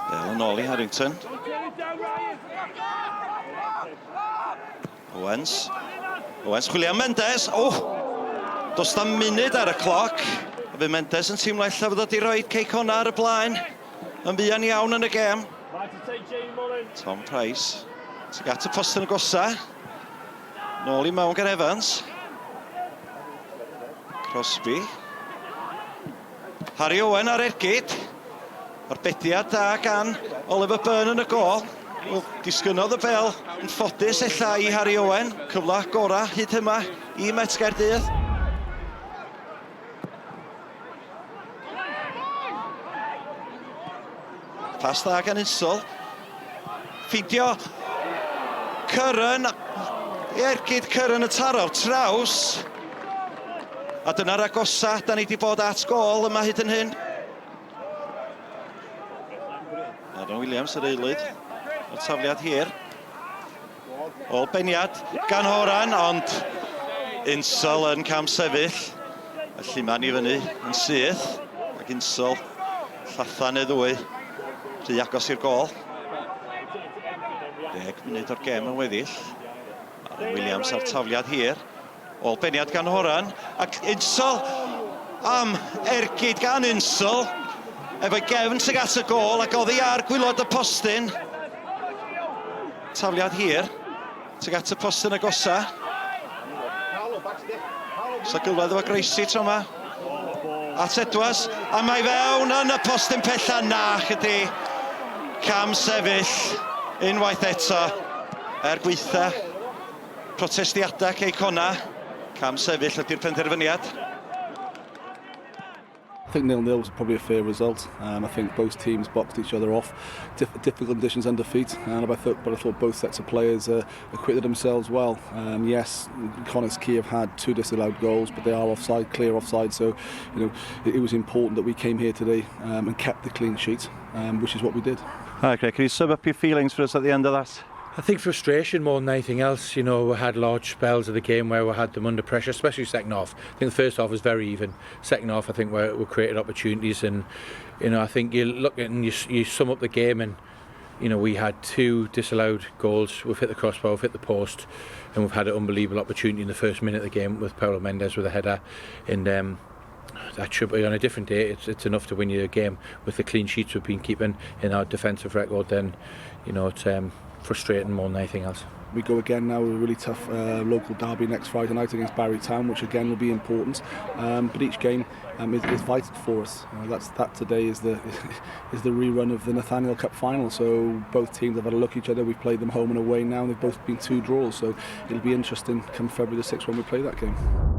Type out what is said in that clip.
Bel yn ôl i Harrington. Owens. Owens chwilio am Mendes. O! Oh! Does na munud ar y cloc. A fe Mendes yn teimlo ella fod wedi rhoi Cei Connah ar y blaen. Yn fuan iawn yn y gêm. Tom Price. Tuag at y postyn agosa. Nôl i mewn gan Evans. Crosby. Harry Owen ar ergyd. Arbediad da gan Oliver Byrne yn y gôl. Wel, disgynnodd y bel yn ffodus ella i Harry Owen. Cyfle gorau hyd yma i Met Gaerdydd. Pas dda gan Insel. Ffeindio Curran. Ergyd Curran y taro traws. A dyna'r agosa da ni wedi bod at gol yma hyd yn hyn. Aaron Williams yr eilydd. Y tafliad hir. Ôl beniad gan Horan, ond Insel yn cam sefyll. Y lluman i fyny yn syth, ac Insel llatha neu ddwy rhy agos i'r gol. 10 munud o'r gem yn weddill. Aaron Williams ar tafliad hir. Ôl beniad gan Horan, ac Insel am ergyd gan Insel. Efo'i gefn tuag at y gôl ac oddi ar gwylod y postyn. Tafliad hir tuag at y postyn agosa. Sa gylwedd efo Gracie tro yma. At Edwards, a mae fewn yn y postyn pella na chydi. Cam sefyll unwaith eto er gweitha Protestiadau Cei Connah, cam sefyll ydy'r penderfyniad. I think nil-nil was probably a fair result. Um, I think both teams boxed each other off. Dif difficult conditions under feet, and I thought, but I thought both sets of players uh, acquitted themselves well. Um, yes, Connah's Quay have had two disallowed goals, but they are offside, clear offside. So, you know, it, it was important that we came here today um, and kept the clean sheet, um, which is what we did. Hi, Craig. Can you sum up your feelings for us at the end of that? I think frustration more than anything else. You know, we had large spells of the game where we had them under pressure, especially second half. I think the first half was very even. Second half, I think we, we created opportunities, and you know, I think you look at and you, you sum up the game, and you know, we had two disallowed goals. We've hit the crossbar, we've hit the post, and we've had an unbelievable opportunity in the first minute of the game with Paulo Mendes with a header, and um, that should be on a different day. It's, it's enough to win you a game with the clean sheets we've been keeping in our defensive record. Then, you know, it's um, frustrating more than anything else. We go again now with a really tough uh, local derby next Friday night against Barry Town, which again will be important. Um, but each game um, is, is vital for us. Uh, that's that today is the is the rerun of the Nathaniel Cup final. So both teams have had a look at each other. We've played them home and away now, and they've both been two draws. So it'll be interesting come February the 6th when we play that game.